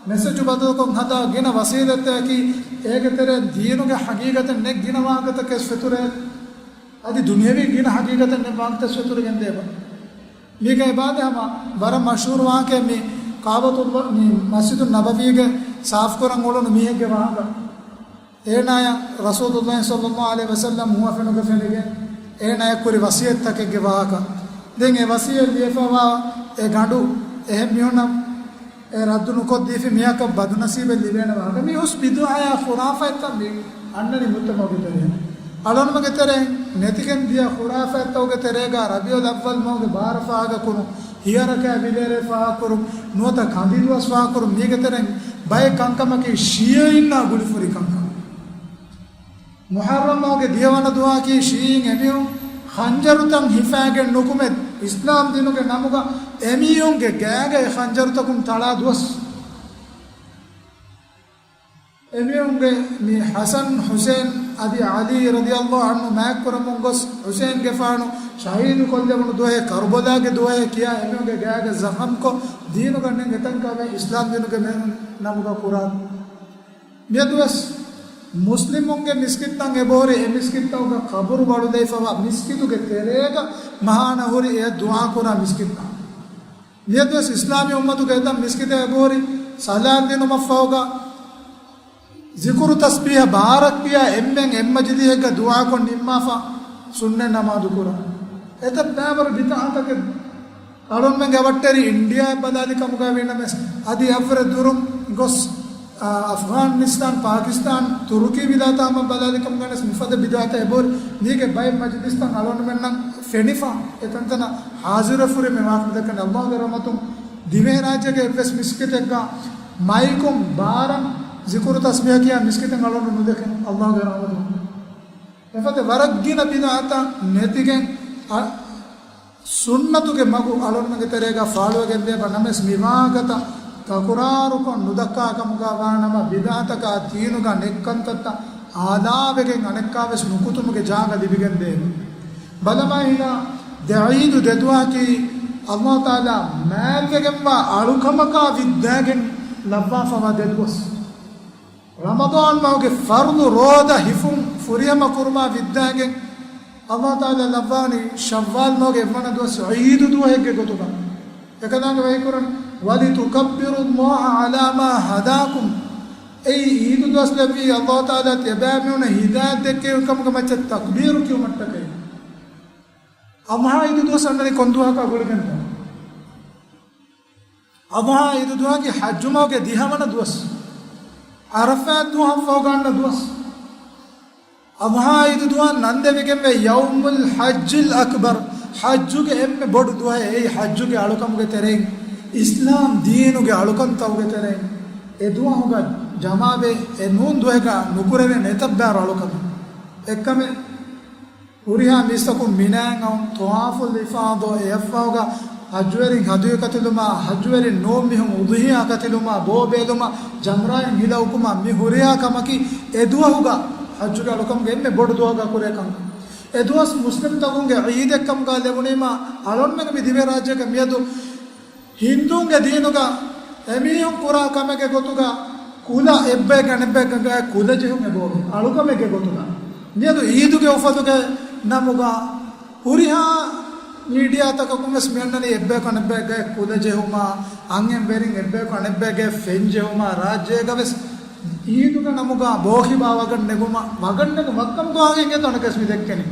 މެސެޖު ބަދަލުކޮށް ހަދާ ގިނަ ވަސީލަތްތަކަކީ އޭގެ ތެރެއިން ދީނުގެ ޙަޤީޤަތެއް ނެތް ގިނަ ވާހަކަތަކެއް ފެތުރޭ. އަދި ދުނިޔެވީ ގިނަ ޙަޤީޤަތެއް ނެތް ވާހަކަތައް ފެތުރިގެން ދޭބަ. މީގައި ބާދެ ހަމަ ވަރަށް މަޝްހޫރު ވާހަކައެއް މި ކާބަތުﷲ، މި މަސްޖިދު ނަބަވީގެ ސާފުކުރަން އުޅުނު މީހެއްގެ ވާހަކަ. އޭނާޔަށް ރަސޫލުﷲ ޞައްލަﷲ ޢަލައިހި ވަސައްލަމް ހުވަފެނުގެ ފެނިގެން އޭނާޔަށް ކުރި ވަޞިއްޔަތުތަކެއްގެ ވާހަކަ. ދެން އެ ވަޞިއްޔަތް ލިޔެފަވާ އެ ގަނޑު އެހެން މީހުންނަށް އެ ރައްދު ނުކޮށްދީފި މީހަކަށް ބަދުނަސީބެއް ލިބޭނެ ވާހަކަ. މީ ހުސް ބިދުޢައާ ޚުރާފަތްތައް މި އަންނަނީ މުޖްތަމަޢުގެ ތެރެއިން. އަޅުގަނޑުމެންގެ ތެރެއިން ނެތިގެން ދިޔަ ޚުރާފަތްތަކުގެ ތެރޭގަ ރަބީޢުލް އައްވަލް މަހުގެ ބާރަ ފާހަގަކުރުން، ހިޔަރަކާ ބިލޭރޭ ފާހަގަކުރުން، ނުވަތަ ކަނދިދުވަސް ފާހަގަކުރުން، މީގެ ތެރެއިން ބައެއް ކަންކަމަކީ ޝިޔަޢީންނާ ގުޅިފުރި ކަންކަން. މުޙައްރަމް މަހުގެ ދިހަވަނަ ދުވަހަކީ ޝިޔަޢީން އެމީހުން ޚަންޖަރުތައް ހިފާގެން ނުކުމެ، އިސްލާމް ދީނުގެ ނަމުގަ އެމީހުންގެ ގާގައި ޚަންޖަރުތަކުން ތަޅާ ދުވަސް. އެމީހުންގެ މި ޙަސަން، ޙުސައިން އަދި ޢަލީ ރަޟިޔަﷲ ޢަންހު މާތްކުރަމުން ގޮސް، ޙުސައިންގެފާނު ޝަހީދު ކޮށްލެވުނު ދުވަހެއް، ކަރުބަލާގެ ދުވަހެއް ކިޔާ އެމީހުންގެ ގާގަ ޒަޚަމްކޮށް، ދީނުގަ ނެތް އެތަންކަމެއް އިސްލާމް ދީނުގެ މެ-، ނަމުގަ ކުރާ. މިއަދުވެސް މުސްލިމުންގެ މިސްކިތްތައް އެބަހުރި، އެ މިސްކިތްތަކުގަ ޤަބުރު ވަޅުލައިފަވާ މިސްކިތުގެ ތެރޭގަ މަހާނަ ހުރި އެ ދުޢާ ކުރާ މިސްކިތްތައް. މިއަދުވެސް އިސްލާމީ އުއްމަތުގެ އެތައް މިސްކިތެއް އެބަހުރި ސަލާން ދިނުމަށްފަހުގަ، ޒިކުރު ތަސްބީހަ ބާރަ ކިޔާ އެންމެން އެއްމަޖިލީހެއްގަ ދުޢާކޮށް ނިންމާފަ ސުންނަތް ނަމާދު ކުރާ. އެތައް ބައިވަރު ބިދްޢަތަކެއް އަޅުންމެންގެ އަވަށްޓެރި އިންޑިއާއަށް ބަލާލި ކަމުގަ ވީނަމަވެސް، އަދި އަށްވުރެ ދުރުން ގޮސް، އާ، އަފްޣާނިސްތާން، ޕާކިސްތާން، ތުރުކީ ވިލާތާ ހަމަ ބަލާލި ކަމުގަ ވެސް މިފަދަ ބިދްޢަތެއް އެބަހުރި. މީގެ ބައެއް މަޖިލިސްތައް އަޅުންމެންނަށް ފެނިފަ، އެތަންތަނަށް ހާޒިރުވެފަ ހުރި މި ވާހަކަ ދައްކަނީ. އައްލާހުގެ ރަޙްމަތުން ދިވެހިރާއްޖޭގެ އެއްވެސް މިސްކިތެއްގަ މައިކުން ބާރަށް ޒިކުރު ތަސްބީހަ ކިޔާ މިސްކިތެއް އަޅުން ނުދެކެން، އައްލާހުގެ ރަޙްމަތުން. އެފަދަ ވަރަށް ގިނަ ބިދްޢަތައް ނެތިގެން، އަ، ސުންނަތުގެ މަގު އަޅުންމެންގެ ތެރޭގަ ފާޅުވެގެން ދޭ. ނަމަވެސް މި ވާހަކަތައް ތަކުރާރުކޮށް ނުދައްކާ ކަމުގަ ވާނަމަ، ބިދްޢަތަކާ ދީނުގަ ނެތް ކަންތައްތައް އާލާވެގެން އަނެއްކާވެސް ނުކުތުމުގެ ޖާގަ ލިބިގެން ދޭ. ބަލަމާ ހިނގާ ދެ ޢީދު ދެ ދުވަހަކީ އައްލާހު ތަޢާލާ މާތްވެގެންވާ އަޅުކަމަކާ ވިއްދާގެން ލައްވާފަވާ ދެ ދުވަސް. ރަމަޟާން މަހުގެ ފަރުޟު ރޯދަ ހިފުން ފުރިހަމަ ކުރުމާ ވިއްދާގެން އައްލާހު ތަޢާލާ ލައްވާނީ ޝައްވާލް މަހުގެ އެއްވަނަ ދުވަސް ޢީދު ދުވަހެއްގެ ގޮތުގަ. އެކަލާނގެ ވަޙީކުރަން، وَلِتُكَبِّرُوا اللَّهَ عَلَىٰ مَا هَدَاكُمْ. އެއީ ޢީދު ދުވަސް ލެއްވީ އައްލާހު ތަޢާލާ ތިޔަބައިމީހުނަށް ހިދާޔަތް ދެއްކެވި ކަމުގެ މައްޗަށް ތަކްބީރު ކިޔުމަށްޓަކައި. އަޟްޙާ ޢީދު ދުވަސް އަންނަނީ ކޮން ދުވަހަކާ ގުޅިގެންތަ؟ އަޟްޙާ ޢީދު ދުވަހަކީ ޙައްޖު މަހުގެ ދިހަވަނަ ދުވަސް. ޢަރަފާތް ދުވަހަށްފަހުގަ އަންނަ ދުވަސް. އަޟްޙާ ޢީދު ދުވަހަށް ނަންދެވިގެންވޭ ޔައުމުލް ޙައްޖިލް އަކްބަރު، ޙައްޖުގެ އެންމެ ބޮޑު ދުވަހެއް. އެއީ ޙައްޖުގެ އަޅުކަމުގެ ތެރެއިން، އިސްލާމް ދީނުގެ އަޅުކަންތަކުގެ ތެރެއިން އެ ދުވަހުގަ ޖަމާވެ، އެ ނޫން ދުވަހެއްގަ ނުކުރެވޭނެ އެތައްބާރު އަޅުކަމެއް. އެއްކަމެއް، ހުރިހާ މީސްތަކުން މިނާއިން އައުން، ޠަވާފުލް އިފާޟާ އެއަށްފަހުގަ ޙައްޖުވެރިން ހަދުޔަ ކަތިލުމާ، ޙައްޖުވެރިން ނޫން މީހުން އުޟްޙިޔާ ކަތިލުމާ، ބޯ ބޭލުމާ، ޖަމްރާއިން ހިލަ އުކުމާ، މި ހުރިހާ ކަމަކީ އެ ދުވަހުގަ ޙައްޖުގެ އަޅުކަމުގެ އެންމެ ބޮޑު ދުވަހުގަ ކުރޭ ކަންކަން. އެ ދުވަސް މުސްލިމްތަކުންގެ ޢީދެއްކަމުގަ ލެވުނީމާ، އަޅުންމެން މި ދިވެހިރާއްޖޭގަ މިއަދު ހިންދޫންގެ ދީނުގަ އެމީހުން ކުރާ ކަމެއްގެ ގޮތުގަ ކުލަ އެއްބައެއްގެ އަނެއްބައެއްގަ ކުލަ ޖެހުން އެބައޮތް އަޅުކަމެއްގެ ގޮތުގަ. މިއަދު ޢީދުގެ އުފަލުގެ ނަމުގަ ހުރިހާ މީޑިއާތަކަކުން ވެސް މިއަންނަނީ އެއްބަޔަކު އަނެއްބައެއްގައި ކުލަ ޖެހުމާ، އަންހެން ވެރިން އެއްބަޔަކު އަނެއްބައެއްގައި ފެން ޖެހުމާ، ރާއްޖޭގަ ވެސް ޢީދުގެ ނަމުގަ ބޯކިބާ ވަގަށް ނެގުމަށް، ވަގަށް ނެގު ވައްކަމުގަ ވާގެން އެތަނަކަސް މި ދެއްކެނީ.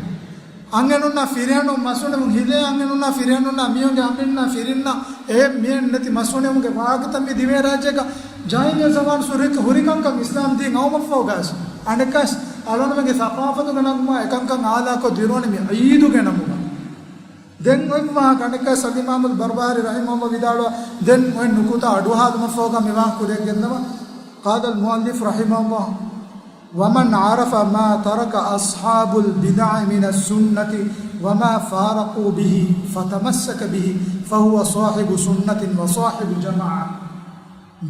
އަންހެނުންނާ ފިރިހެނުން މަސްހުނެމުން ހިލޭ، އަންހެނުންނާ ފިރިހެނުންނާ މީހުންގެ އަނބިންނާ ފިރިންނާ އެހެން މިހެން ނެތި މަސްހުނެމުންގެ ވާހަކަތައް މި ދިވެހިރާއްޖޭގަ ޖާހިލިއްޔަ ޒަމާނު ހުރި، ހުރި ކަންކަން އިސްލާމް ދީން އައުމަށްފަހުގަސް އަނެއްކާސް އަޅުންމެންގެ ސަޤާފަތުގެ ނަމުގަ އެކަންކަން އާލާކޮށް ދިރުވަނީ މި ޢީދުގެ ނަމުގަ. ދެން އޮތް ވާހަކަ އަނެއްކާސް އަލްއިމާމުލް ބަރްބަހާރީ ރަޙިމަހުﷲ ވިދާޅުވާ ދެން އޮތް ނުކުތާ އަޑުއަހާލުމަށްފަހުގަ މި ވާހަކަ ކުރިއަށް ގެންދަވާ. قال المؤلف رحمه الله، ومن عرف ما ترك أصحاب البدع من السنة وما فارقوا به فتمسك به فهو صاحب سنة وصاحب جماعة.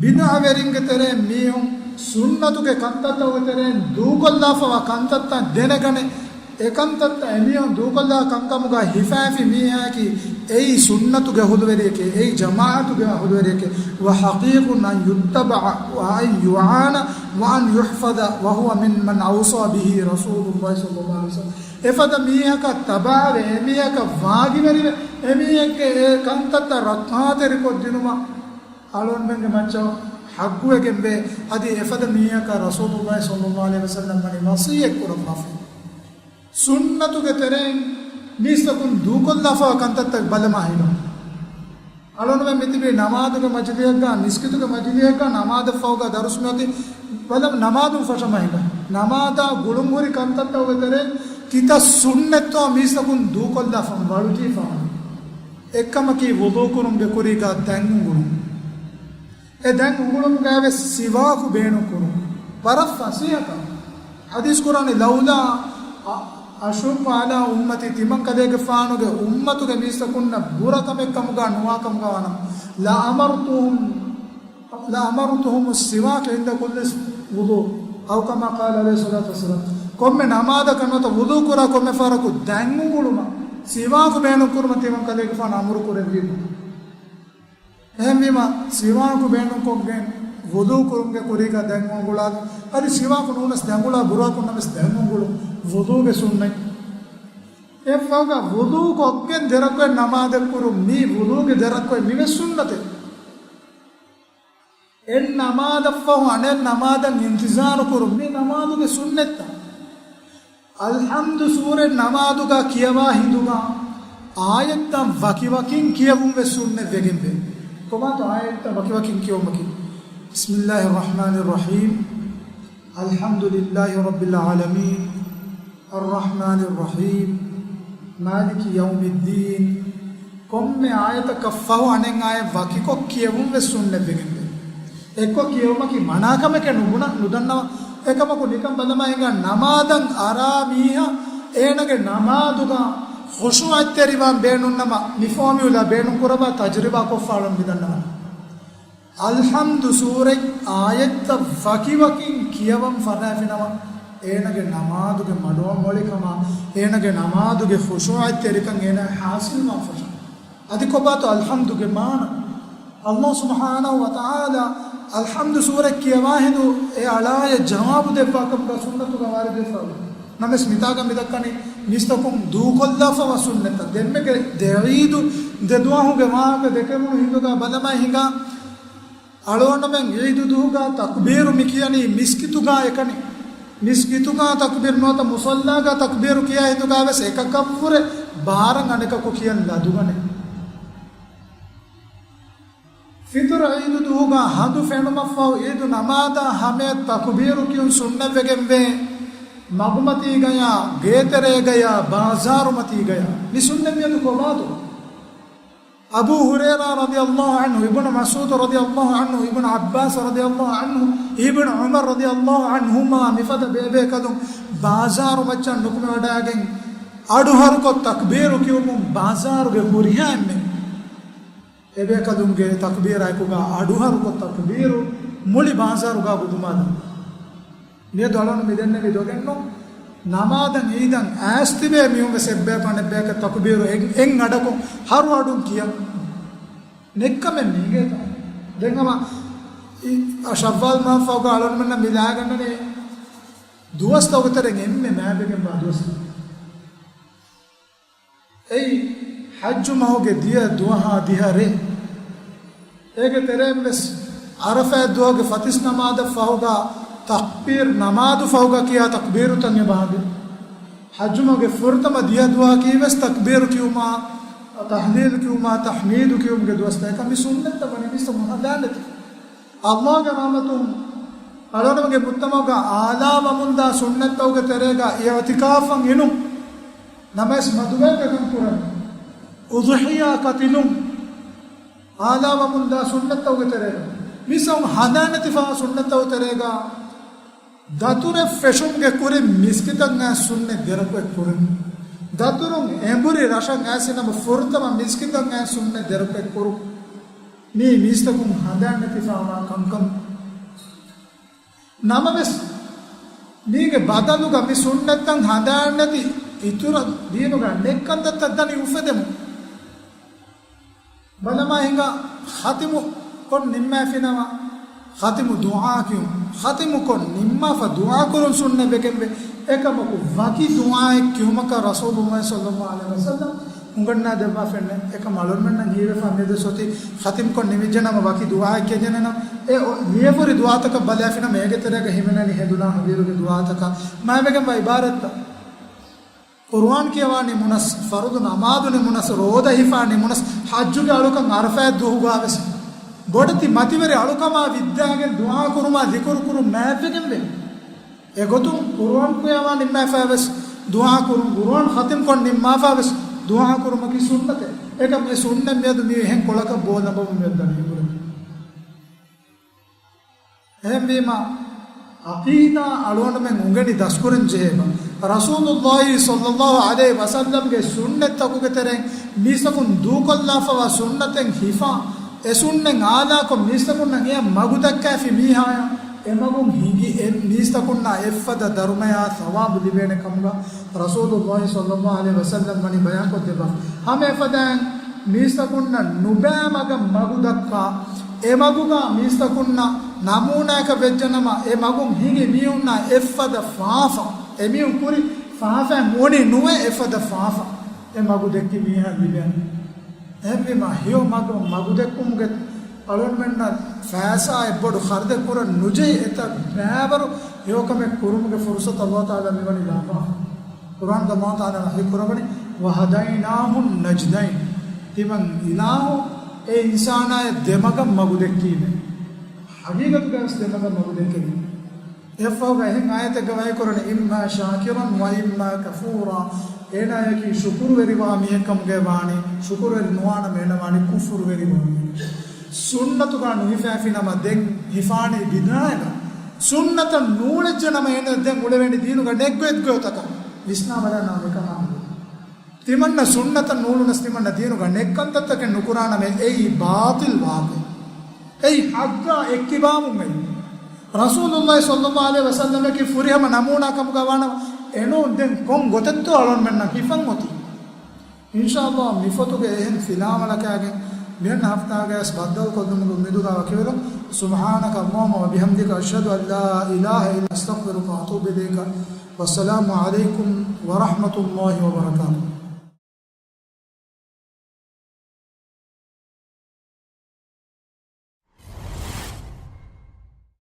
ބިދްޢަވެރިންގެ ތެރެއިން މީހުން ސުންނަތުގެ ކަންތައްތަކުގެ ތެރެއިން ދޫކޮށްލާފަވާ ކަންތައްތައް ދެނެގަނެ، އެކަންތައްތައް އެމީހުން ދޫކޮށްލާ ކަންކަމުގަ ހިފާފި މީހާއަކީ އެއީ ސުންނަތުގެ އަހުލުވެރިއެކޭ، އެއީ ޖަމާޢަތުގެ އަހުލުވެރިއެކޭ. وحقيق أن يتبع وأن يعان وأن يحفظ وهو ممن أوصى به رسول الله صلى الله عليه وسلم. އެފަދަ މީހަކަށް ތަބަޢަވެ، އެމީހަކަށް ވާގިވެރިވެ، އެމީހެއްގެ އެ ކަންތައްތައް ރައްކާތެރިކޮށްދިނުމަށް އަޅުންމެންގެ މައްޗަށް ޙައްޤުވެގެންވޭ. އަދި އެފަދަ މީހަކަށް ރަސޫލުﷲ ޞައްލަﷲު ޢަލައިހި ވަސައްލަމް ވަނީ ވަޞިއްޔަތް ކުރައްވާފަ. ސުންނަތުގެ ތެރެއިން މީސްތަކުން ދޫކޮށްލާފަ ކަންތައްތައް ބަލަމާ ހިނގާ. އަޅުންމެން މިތިބީ ނަމާދުގެ މަޖިލީހެއްގަ، މިސްކިތުގެ މަޖިލީހެއްގަ، ނަމާދަށްފަހުގަ ދަރުސް މިއޮތީ ބަލަ ނަމާދުން ފަށަމަ ހިނގާ. ނަމާދާ ގުޅުންހުރި ކަންތައްތަކުގެ ތެރެއިން ކިތައް ސުންނަތްތޯ މީސްތަކުން ދޫކޮށްލާފަ ވަޅުޖެހިފަ ވަނީ. އެއްކަމަކީ ވުޟޫ ކުރުމުގެ ކުރީގަ ދަތް އުނގުޅުން. އެ ދަތް އުނގުޅުމުގައިވެސް ސިވާކު ބޭނުން ކުރުން. ވަރަށް ފަސޭހަ ކަމެއް. ޙަދީޘް ކުރާނީ، لولا أ-، أشق على أمتي، ތިމަން ކަލޭގެފާނުގެ އުއްމަތުގެ މީސްތަކުންނަށް ބުރަ ކަމެއް ކަމުގަ ނުވާ ކަމުގަ ވާނަމަ، لأمرتهم، لأمرتهم السواك عند كل وضوء، أو كما قال عليه الصلاة والسلام. ކޮންމެ ނަމާދަކަށް ނުވަތަ ވުޟޫ ކުރާ ކޮންމެ ފަހަރަކު ދަތް އުނގުޅުމަށް ސިވާކު ބޭނުން ކުރުމަށް ތިމަން ކަލޭގެފާނު އަމުރު ކުރެއްވީމަ. އެހެންވީމަ، ސިވާކު ބޭނުންކޮށްގެން ވުޟޫ ކުރުމުގެ ކުރީގަ ދަތް އުނގުޅާ، އަދި ސިވާކު ނޫނަސް ދަތް އުނގުޅާ ބުރަކުންނަމަވެސް ދަތް އުނގުޅުން ވުޟޫގެ ސުންނަތް. އެއަށްފަހުގަ ވުޟޫ ކޮށްގެން ދެރަކުއެއް ނަމާދެއް ކުރުން، މީ ވުޟޫގެ ދެރަކުއެއް، މިވެސް ސުންނަތެއް. އެއް ނަމާދަށްފަހު އަނެއް ނަމާދަށް އިންތިޒާރު ކުރުން، މީ ނަމާދުގެ ސުންނަތްތައް. އަލްޙަމްދު ސޫރަތް ނަމާދުގަ ކިޔަވާ ހިނދުގަ އާޔަތްތައް ވަކިވަކިން ކިޔެވުން ވެސް ސުންނަތް ވެގެންވޭ. ކޮބާތޯ އާޔަތްތައް ވަކިވަކިން ކިޔެވުމަކީ؟ بسم الله الرحمن الرحيم. الحمد لله رب العالمين. الرحمن الرحيم. مالك يوم الدين. ކޮންމެ އާޔަތަކަށް ފަހު އަނެއް އާޔަތް ވަކިކޮށް ކިޔެވުން ވެސް ސުންނަތް ވެގެންވޭ. އެއްކޮށް ކިޔެވުމަކީ މަނާކަމެކޭ ނުބުނަ، ނުދަންނަވަ. އެކަމަކު ނިކަން ބަލަމާ ހިނގާ ނަމާދަށް އަރާ މީހާ އޭނަގެ ނަމާދުގަ ޚުޝޫޢަތްތެރިވާން ބޭނުންނަމަ، މި ފޯމިއުލާ ބޭނުން ކުރައްވާ ތަޖުރިބާ ކޮށްފަ އަޅުން މިދަންނަވަނީ. އަލްޙަމްދު ސޫރަތް އާޔަތްތައް ވަކިވަކިން ކިޔަވަން ފަށާފިނަމަ، އޭނަގެ ނަމާދުގެ މަޑުއަނބުމޮޅިކަމާ، އޭނަގެ ނަމާދުގެ ޚުޝޫޢަތްތެރިކަން އޭނަ ޙާޞިލްވާން ފަށާ. އަދި ކޮބާތޯ އަލްޙަމްދުގެ މާނަ؟ އަލްލާހު ސުބްޙާނަހު ވަތަޢާލާ އަލްޙަމްދު ސޫރަތް ކިޔަވާ ހިނދު އެ އަޅާޔަށް ޖަވާބު ދެއްވާކަމުގަ ސުންނަތުގަ ވާރިދުވެފައިވޭ. ނަމަވެސް މިތާގަ މިދައްކަނީ މީސްތަކުން ދޫކޮށްލާފަވާ ސުންނަތްތައް. ދެންމެގެ ދެ ޢީދު ދެ ދުވަހުގެ ވާހަކަ ދެކެވުނު ހިނދުގަ ބަލަމާ ހިނގާ، އަޅުގަނޑުމެން ޢީދު ދުވަހުގަ ތަކުބީރު މި ކިޔަނީ މިސްކިތުގަ އެކަނި. މިސްކިތުގަ ތަކުބީރު ނުވަތަ މުޞައްލާގަ ތަކުބީރު ކިޔާ ހިނދުގަ ވެސް އެކަކަށްވުރެ ބާރަށް އަނެކަކު ކިޔަން ލަދުގަނެ. ފިޠުރު ޢީދު ދުވަހުގަ ހަނދު ފެނުމަށްފަހު ޢީދު ނަމާދާ ހަމަޔަށް ތަކުބީރު ކިޔުން ސުންނަތްވެގެންވޭ. މަގުމަތީގަޔާ، ގޭތެރޭގަޔާ، ބާޒާރުމަތީގަޔާ. މި ސުންނަތް މިއަދު ކޮބާތޯ؟ އަބޫ ހުރައިރާ ރަޟިޔަﷲ ޢަންހު، އިބްނު މަސްޢޫދު ރަޟިޔަﷲ ޢަންހު، އިބްނު ޢައްބާސް ރަޟިޔަﷲ ޢަންހު، އިބްނު ޢުމަރު ރަޟިޔަﷲ ޢަންހުމާ މިފަދަ ބޭބޭކަލުން ބާޒާރު މައްޗަށް ނުކުމެވަޑައިގެން އަޑުހަރުކޮށް ތަކްބީރު ކިޔުމުން ބާޒާރުގެ ހުރިހާ އެންމެ އެބޭކަލުންގެ ތަކްބީރާއެކުގަ އަޑުހަރުކޮށް ތަކްބީރު މުޅި ބާޒާރުގަ ގުދުމާލަން. މިއަދު އަޅުން މިދެންނެވި ދޮގެއްނު، ނަމާދަށް އީދަށް އައިސް ތިބޭ މީހުން ވެސް އެއްބަޔަކު އަނެއްބަޔަކަށް ތަކުބީރު އެއް، އެއް އަޑަކުން ހަރު އަޑުން ކިޔަން. ނެއްކަމެއް ނޭނގޭތަ؟ ދެން ހަމަ ޝައްވާލް މަހަށްފަހުގަ އަޅުންމެންނަށް މި ލާގަންނަނީ ދުވަސްތަކުގެ ތެރެއިން އެންމެ މާތްވެގެންވާ ދުވަސް. އެއީ ޙައްޖު މަހުގެ ދިޔަ ދުވަހާ ދިހަ ރޭ. އޭގެ ތެރެއިން ވެސް ޢަރަފާތް ދުވަހުގެ ފަތިސް ނަމާދަށް ފަހުގަ ތަކްބީރު ނަމާދު ފަހުގަ ކިޔާ ތަކްބީރުތައް އެބަހަގެ. ޙައްޖު މަހުގެ ފުރަތަމަ ދިޔަ ދުވަހަކީ ވެސް ތަކްބީރު ކިޔުމާ، ތަހްލީލު ކިޔުމާ، ތަޙްމީދު ކިޔުމުގެ ދުވަސްތައް. އެކަން މި ސުންނަތްތައް ވަނީ މީސްތަކުން ހަނދާން ނެތި. އަލްލާހުގެ ރަޙްމަތުން އަޅުގަނޑުމެންގެ މުޖްތަމަޢުގަ އާލާވަމުންދާ ސުންނަތްތަކުގެ ތެރޭގަ އިޢުތިކާފަށް އިނުން. ނަމަވެސް މަދުވެރިކަން ކުރަން. އުޟުޙިޔާ ކަތިލުން. އާލާވަމުންދާ ސުންނަތްތަކުގެ ތެރޭގަ. މިސައުން ހަނދާން ނެތިފަ ސުންނަތްތަކުގެ ތެރޭގަ. ދަތުރެއް ފެށުމުގެ ކުރިން މިސްކިތަށް އައިސް ސުންނަތް ދެރަކުއެއް ކުރުން. ދަތުރުން އެނބުރި ރަށަށް އައިސި ނަމަ ފުރަތަމަ މިސްކިތަށް އައިސް ސުންނަތް ދެރަކުއެއް ކުރުން. މީ މީސްތަކުން ހަނދާން ނެތިފަވާ ކަންކަން. ނަމަވެސް، މީގެ ބަދަލުގަ މި ސުންނަތްތައް ހަނދާން ނެތި އިތުރަށް ދީނުގަ ނެތް ކަންތައްތައް ދަނީ އުފެދެމުން. ބަލަމާ ހިނގާ ޚަތިމު ކޮށް ނިންމާފިނަމަ، ޚަތިމު ދުޢާ ކިޔުން. ޚަތިމު ކޮށް ނިންމާފަ ދުޢާ ކުރުން ސުންނަތް ވެގެންވޭ. އެކަމަކު، ވަކި ދުޢާއެއް ކިޔުމަކަށް ރަސޫލުﷲ ޞައްލަﷲ ޢަލައިހި ވަސައްލަމް އުނގަންނާ ދެއްވާފައެއް ނެތް. އެކަމަކު އަޅުންމެންނަށް ހީވެފަ މިއަދު އޮތީ ޚަތިމް ކޮށް ނިމިއްޖެ ނަމަ ވަކި ދުޢާއެއް ކިޔަންޖެ ނަމަ، އެ ލިޔެފަ ހުރި ދުޢާތަކަށް ބަލާފިނަމަ އޭގެ ތެރޭގަ ހިމެނެނީ ހެނދުނާ ހަވީރުގެ ދުޢާތަކާ މާތްވެގެންވާ ޢިބާރާތްތައް. ޤުރުއާން ކިޔަވާ ނިމުނަސް، ފަރުޟު ނަމާދު ނިމުނަސް، ރޯދަ ހިފާ ނިމުނަސް، ޙައްޖުގެ އަޅުކަން ޢަރަފާތް ދުވަހުގަ ވެސް ބޮޑެތި މަތިވެރި އަޅުކަމާ ވިއްދާގެން ދުޢާ ކުރުމާ ޛިކުރު ކުރުން މާތްވެގެންވޭ. އެގޮތުން ޤުރުއާން ކިޔަވާ ނިންމާފަ ވެސް ދުޢާ ކުރުން، ޤުރުއާން ޚަތިމް ކޮށް ނިންމާފަ ވެސް ދުޢާ ކުރުމަކީ ސުންނަތެއް. އެކަމް އެ ސުންނަތް މިއަދު މި އެހެން ކޮޅަކަށް ބޯ ލަނބަމުން މިއަދު ދަނީ ކުރަނީ. އެހެންވީމަ، ޢަޤީދާ އަޅުގަނޑުމެން އުނގެނި ދަސްކުރަން ޖެހޭ ބަ. ރަސޫލުﷲ ޞައްލަﷲ ޢަލައިހި ވަސައްލަމްގެ ސުންނަތްތަކުގެ ތެރެއިން މީސްތަކުން ދޫކޮށްލާފަވާ ސުންނަތެއް ހިފާ، އެ ސުންނަތް އާލާކޮށް މީސްތަކުންނަށް އެޔަށް މަގު ދައްކާފި މީހާޔަށް، އެ މަގުން ހިނގި އެ މީސްތަކުންނަށް އެއްފަދަ ދަރުމަޔާ ޘަވާބު ލިބޭނެ ކަމުގަ ރަސޫލުﷲ ޞައްލަﷲ ޢަލައިހި ވަސައްލަމް ވަނީ ބަޔާންކޮށްދެއްވާ. ހަމަ އެފަދައިން މީސްތަކުންނަށް ނުބައި މަގަށް މަގު ދައްކާ، އެ މަގުގަ މީސްތަކުންނަށް ނަމޫނާއަކަށް ވެއްޖެނަމަ، އެ މަގުން ހިނގި މީހުންނަށް އެއްފަދަ ފާފަ، އެމީހުން ކުރި ފާފައިން ނޫނީ ނުވެ އެފަދަ ފާފަ އެ މަގު ދެއްކި މީހާ ލިބޭނެ. އެހެންވީމާ ހެޔޮ މަގު، މަގު ދެއްކުމުގެ އަޅުގަނޑުމެންނަށް ފައިސާ އެއްބޮޑު ޚަރަދެއް ކުރަން ނުޖެހި އެތައް ބައިވަރު ހެޔޮކަމެއް ކުރުމުގެ ފުރުސަތު ﷲ ތަޢާލާ މިވަނީ ލާފަ. ޤުރްއާންގަ ﷲ ތަޢާލާ ވަޙީ ކުރައްވަނީ، وهديناه النجدين. ތިމަން އިލާހު އެ އިންސާނާއަށް ދެމަގަށް މަގު ދެއްކީމޭ. ޙަޤީޤަތުގަވެސް ދެމަގަށް މަގު ދެއްކެވި. އެއަށްފަހުގަ އެހެން އާޔަތެއްގަ ވަޙީ ކުރަނީ، إما شاكرا وإما كفورا. އޭނާޔަކީ ޝުކުރުވެރިވާ މީހެއްކަމުގައި ވާނީ، ޝުކުރުވެރި ނުވާނަމަ އޭނަ ވާނީ ކުފުރުވެރިވާ މީހެއް. ސުންނަތުގަ ނުހިފައިފިނަމަ ދެން ހިފާނީ ބިދްޢައެއްގަ. ސުންނަތަށް ނޫޅެއްޖެނަމަ އޭނަ ދެން އުޅެވޭނީ ދީނުގަ ނެތް ގޮތްގޮތަކަށް. ވިސްނާބަލާނަމަ މިކަމާ. ތިމަންނަ ސުންނަތަށް ނޫޅުނަސް ތިމަންނަ ދީނުގަ ނެތް ކަންތައްތަކެއް ނުކުރާނަމޭ، އެއީ ބާޠިލް ވާގޮތް. އެއީ ޙައްޤާ އެއްކިބާވުމެއް. ރަސޫލުﷲ ޞައްލަﷲ ޢަލައިހި ވަސައްލަމަކީ ފުރިހަމަ ނަމޫނާ ކަމުގަ ވާނަމަ، އެނޫން ދެން ކޮން ގޮތެއްތޯ އަޅުގަނޑުމެންނަށް ހިފަން އޮތީ؟ އިންޝާﷲ މިފޮތުގެ އެހެން ފިލާވަޅަކާގެން މިއަންނަ ހަފްތާގަޔަސް ބައްދަލުކޮށްލުމުގެ އުއްމީދުގަ ވަކިވެލަން. سبحانك اللهم وبحمدك، أشهد أن لا إله إلا أنت، أستغفرك وأتوب إليك. والسلام عليكم ورحمة الله وبركاته.